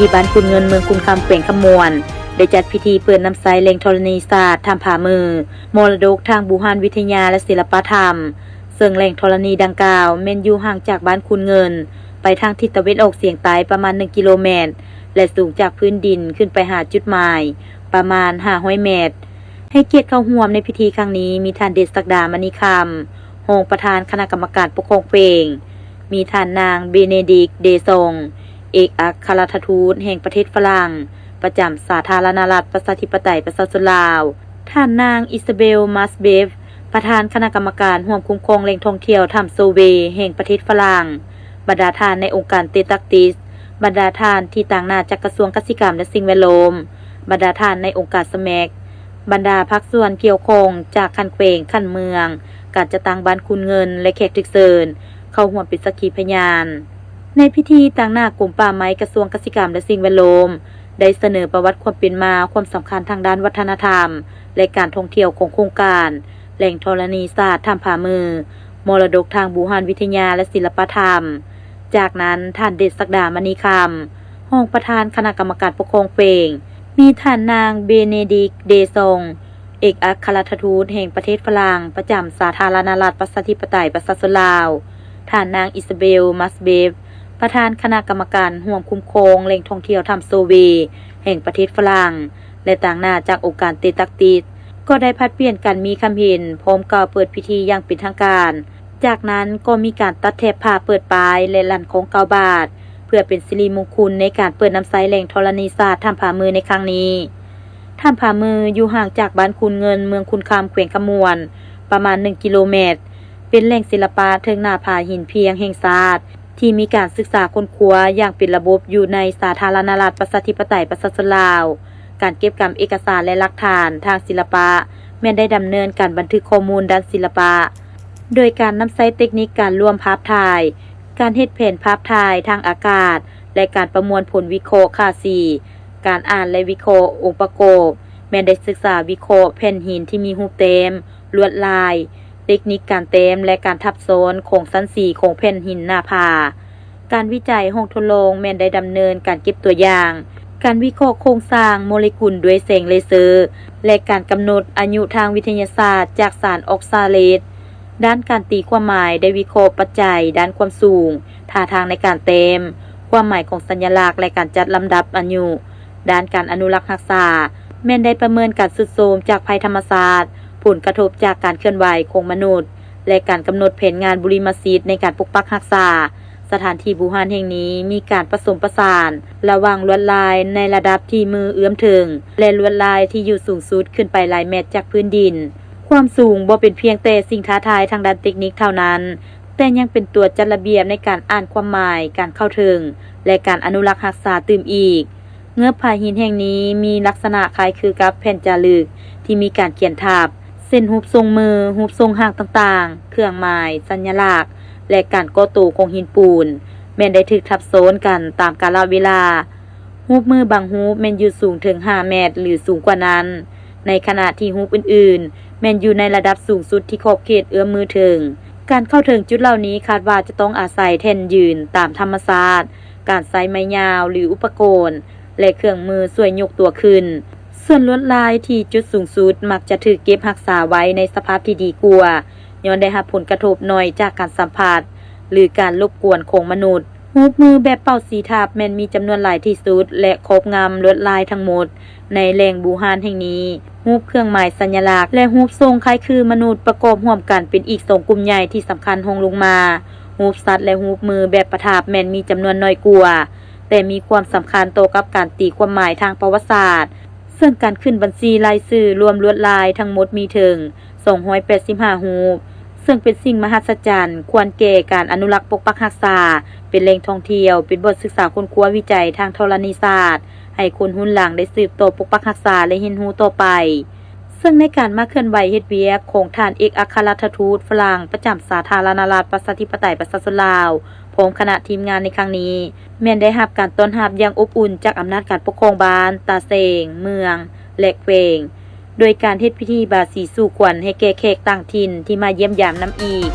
ທີ່ບ້ານຄູນເງິນ ເມືອງຄູນຄຳ ແຂວງຄຳມ່ວນ ໄດ້ຈັດພິທີເປີດນຳໃຊ້ແຫຼ່ງທໍລະນີສາດຖ້ຳຜາມື ມໍລະດົກທາງບູຮານວິທະຍາ ແລະ ສິລະປະທຳ, ເຊິ່ງແຫຼ່ງທໍລະນີດັ່ງກ່າວແມ່ນຢູ່ຫ່າງຈາກບ້ານຄູນເງິນໄປທາງທິດຕາເວັນອອກສຽງໃຕ້ປະມານໜຶ່ງກິໂລແມັດ ແລະ ສູງຈາກພື້ນດິນຂຶ້ນໄປຫາຈຸດໝາຍປະມານຫ້າຮ້ອຍແມັດ. ໃຫ້ກຽດເຂົ້າຮ່ວມໃນພິທີຄັ້ງນີ້ ມີທ່ານ ເດດສັກດາ ມະນີຄຳ ຮອງປະທານຄະນະກຳມະການປົກຄອງແຂວງ, ມີທ່ານນາງ ເບເນດິກ ເດຊອງ ເອກອັກຄະລັດຖະທູດແຫ່ງປະເທດຝຣັ່ງ ປະຈຳສາທາລະນະລັດ ປະຊາທິປະໄຕ ປະຊາຊົນລາວ, ທ່ານນາງ ອິສເຊເບລ ມາສເບຟ ປະທານຄະນະກຳມະການຮ່ວມຄຸ້ມຄອງແຫຼ່ງທ່ອງທ່ຽວຖ້ຳໂຊເວ ແຫ່ງປະເທດຝຣັ່ງ, ບັນດາທ່ານໃນອົງການເຕຕັກຕິສ, ບັນດາທ່ານທີ່ຕາງໜ້າຈາກກະຊວງກະສິກຳ ແລະ ສິ່ງແວດລ້ອມ, ບັນດາທ່ານໃນອົງການສະແມັກ, ບັນດາພາກສ່ວນກ່ຽວຂ້ອງຈາກຂັ້ນແຂວງ, ຂັ້ນເມືອງ, ການຈັດຕັ້ງບ້ານຄູນເງິນ ແລະ ແຂກຖືກເຊີນເຂົ້າຮ່ວມເປັນສັກຂີພະຍານ. ໃນພິທີ, ຕາງໜ້າກົມປ່າໄມ້, ກະຊວງກະສິກຳ ແລະ ສິ່ງແວດລ້ອມ ໄດ້ສະເໜີປະຫວັດຄວາມເປັນມາ, ຄວາມສຳຄັນທາງດ້ານວັດທະນະທຳ ແລະ ການທ່ອງທ່ຽວຂອງໂຄງການແຫຼ່ງທໍລະນີສາດຖ້ຳຜາມື ມໍລະດົກທາງບູຮານວິທະຍາ ແລະ ສິລະປະທຳ. ຈາກນັ້ນ, ທ່ານ ເດດສັກດາ ມະນີຄຳ ຮອງປະທານຄະນະກຳມະການປົກຄອງແຂວງ, ມີທ່ານນາງ ເບເນດິກ ເດຊອງ ເອກອັກຄະລັດຖະທູດແຫ່ງປະເທດຝຣັ່ງ ປະຈຳສາທາລະນະລັດ ປະຊາທິປະໄຕ ປະຊາຊົນລາວ, ທ່ານນາງ ອິສເຊເບລ ມາສເບຟ ປະທານຄະນະກຳມະການຮ່ວມຄຸ້ມຄອງແຫຼ່ງທ່ອງທ່ຽວຖ້ຳໂຊເວ ແຫ່ງປະເທດຝຣັ່ງ ແລະ ຕາງໜ້າຈາກອົງການເຕຕັກຕິສ ກໍໄດ້ຜັດປ່ຽນກັນມີຄຳເຫັນ ພ້ອມກ່າວເປີດພິທີຢ່າງເປັນທາງການ. ຈາກນັ້ນກໍມີການຕັດແຖບຜ້າເປີດປາຍ ແລະ ລັ່ນຄ້ອງເກົ້າບາດ ເພື່ອເປັນສິລິມຸງຄຸນໃນການເປີດນຳໃຊ້ແຫຼ່ງທໍລະນີສາດຖ້ຳຜາມືໃນຄັ້ງນີ້. ຖ້ຳຜາມືຢູ່ຫ່າງຈາກບ້ານຄູນເງິນ ເມືອງຄູນຄຳ ແຂວງຄຳມ່ວນ ປະມານໜຶ່ງກິໂລແມັດ, ເປັນແຫຼ່ງສິລະປະເທິງໜ້າຜາຫີນພຽງແຫ່ງຊາດ ທີ່ມີການສຶກສາຄົ້ນຄວ້າຢ່າງເປັນລະບົບຢູ່ໃນສາທາລະນະລັດ ປະຊາທິປະໄຕ ປະຊາຊົນລາວ. ການເກັບກຳເອກະສານ ແລະ ຫຼັກຖານທາງສິລະປະ ແມ່ນໄດ້ດຳເນີນການບັນທຶກຂໍ້ມູນດ້ານສິລະປະ ໂດຍການນຳໃຊ້ເຕັກນິກການລວມພາບຖ່າຍ, ການເຮັດແຜນພາບຖ່າຍທາງອາກາດ ແລະ ການປະມວນຜົນວິເຄາະຄ່າສີ, ການອ່ານ ແລະ ວິເຄາະອົງປະກອບ, ແມ່ນໄດ້ສຶກສາວິເຄາະແຜ່ນຫີນທີ່ມີຮູບແຕ້ມ, ລວດລາຍ, ເຕັກນິກການແຕ້ມ ແລະ ການທັບຊ້ອນຂອງຊັ້ນສີຂອງແຜ່ນຫີນໜ້າຜາ. ການວິໄຈຫ້ອງທົດລອງແມ່ນໄດ້ດຳເນີນການເກັບຕົວຢ່າງ, ການວິເຄາະໂຄງສ້າງໂມເລກຸນດ້ວຍແສງເລເຊີ ແລະ ການກຳນົດອາຍຸທາງວິທະຍາສາດຈາກສານອອກຊາເລດ. ດ້ານການຕີຄວາມໝາຍໄດ້ວິເຄາະປັດໄຈດ້ານຄວາມສູງ, ທ່າທາງໃນການແຕ້ມ, ຄວາມໝາຍຂອງສັນຍະລັກ ແລະ ການຈັດລຳດັບອາຍຸ. ດ້ານການອະນຸລັກຮັກສາ ແມ່ນໄດ້ປະເມີນການຊຸດໂຊມຈາກໄພທຳມະຊາດ, ຜົນກະທົບຈາກການເຄື່ອນໄຫວຂອງມະນຸດ ແລະ ການກຳນົດແຜນງານບຸລິມະສິດໃນການປົກປັກຮັກສາ. ສະຖານທີ່ບູຮານແຫ່ງນີ້ມີການປະສົມປະສານລະຫວ່າງລວດລາຍໃນລະດັບທີ່ມືເອື້ອມເຖິງ ແລະ ລວດລາຍທີ່ຢູ່ສູງສຸດຂຶ້ນໄປຫຼາຍແມັດຈາກພື້ນດິນ. ຄວາມສູງບໍ່ເປັນພຽງແຕ່ສິ່ງທ້າທາຍທາງດ້ານເຕັກນິກເທົ່ານັ້ນ, ແຕ່ຍັງເປັນຕົວຈັດລະບຽບໃນການອ່ານຄວາມໝາຍ, ການເຂົ້າເຖິງ ແລະ ການອະນຸລັກຮັກສາຕື່ມອີກ. ເງືອບຜາຫີນແຫ່ງນີ້ມີລັກສະນະຄ້າຍຄືກັບແຜ່ນຈາລຶກທີ່ມີການຂຽນທັບ, ເຊັ່ນ ຮູບຊົງມື, ຮູບຊົງຮ່າງຕ່າງໆ, ເຄື່ອງໝາຍ, ສັນຍະລັກ ແລະ ການກໍ່ໂຕຂອງຫີນປູນ ແມ່ນໄດ້ຖືກທັບຊ້ອນກັນຕາມກາລະເວລາ. ຮູບມືບາງຮູບແມ່ນຢູ່ສູງເຖິງຫ້າແມັດ ຫຼື ສູງກວ່ານັ້ນ, ໃນຂະນະທີ່ຮູບອື່ນໆ ແມ່ນຢູ່ໃນລະດັບສູງສຸດທີ່ຂອບເຂດເອື້ອມມືເຖິງ. ການເຂົ້າເຖິງຈຸດເຫຼົ່ານີ້ຄາດວ່າຈະຕ້ອງອາໄສແທ່ນຢືນຕາມທຳມະຊາດ, ການໃຊ້ໄມ້ຍາວ ຫຼື ອຸປະກອນ ແລະ ເຄື່ອງມືຊ່ວຍຍົກຕົວຂຶ້ນ. ສ່ວນລວດລາຍທີ່ຈຸດສູງສຸດມັກຈະຖືກເກັບຮັກສາໄວ້ໃນສະພາບທີ່ດີກວ່າ, ຍ້ອນໄດ້ຮັບຜົນກະທົບໜ້ອຍຈາກການສຳຜັດ ຫຼື ການລົບກວນຂອງມະນຸດ. ຮູບມືແບບເປົ່າສີທັບແມ່ນມີຈຳນວນຫຼາຍທີ່ສຸດ ແລະ ຄອບງຳລວດລາຍທັງໝົດໃນແຫຼ່ງບູຮານແຫ່ງນີ້. ຮູບເຄື່ອງໝາຍສັນຍະລັກ ແລະ ຮູບຊົງຄ້າຍຄືມະນຸດປະກອບຮ່ວມກັນເປັນອີກສອງກຸ່ມໃຫຍ່ທີ່ສຳຄັນຮອງລົງມາ. ຮູບສັດ ແລະ ຮູບມືແບບປະທັບແມ່ນມີຈຳນວນໜ້ອຍກວ່າ, ແຕ່ມີຄວາມສຳຄັນຕໍ່ກັບການຕີຄວາມໝາຍທາງປະຫວັດສາດ, ເຊິ່ງການຂຶ້ນບັນຊີລາຍຊື່ລວມລວດລາຍທັງໝົດມີເຖິງສອງຮ້ອຍແປດສິບຫ້າຮູບ, ເຊິ່ງເປັນສິ່ງມະຫັດສະຈັນ, ຄວນແກ່ການອະນຸລັກປົກປັກຮັກສາ, ເປັນແຫຼ່ງທ່ອງທ່ຽວ, ເປັນບ່ອນສຶກສາຄົ້ນຄວ້າວິໄຈທາງທໍລະນີສາດ, ໃຫ້ຄົນຮຸ່ນຫຼັງໄດ້ສືບຕໍ່ປົກປັກຮັກສາ ແລະ ຮຽນຮູ້ຕໍ່ໄປ. ເຊິ່ງໃນການມາເຄື່ອນໄຫວເຮັດວຽກຂອງທ່ານເອກອັກຄະລັດຖະທູດຝຣັ່ງປະຈຳສາທາລະນະລັດ ປະຊາທິປະໄຕ ປະຊາຊົນລາວ ພ້ອມຄະນະທີມງານໃນຄັ້ງນີ້ ແມ່ນໄດ້ຮັບການຕ້ອນຮັບຢ່າງອົບອຸ່ນຈາກອຳນາດການປົກຄອງບ້ານ, ຕາແສງ, ເມືອງ ແລະ ແຂວງ, ໂດຍການເຮັດພິທີບາສີສູ່ຂວັນໃຫ້ແກ່ແຂກຕ່າງຖິ່ນທີ່ມາຢ້ຽມຢາມນຳອີກ.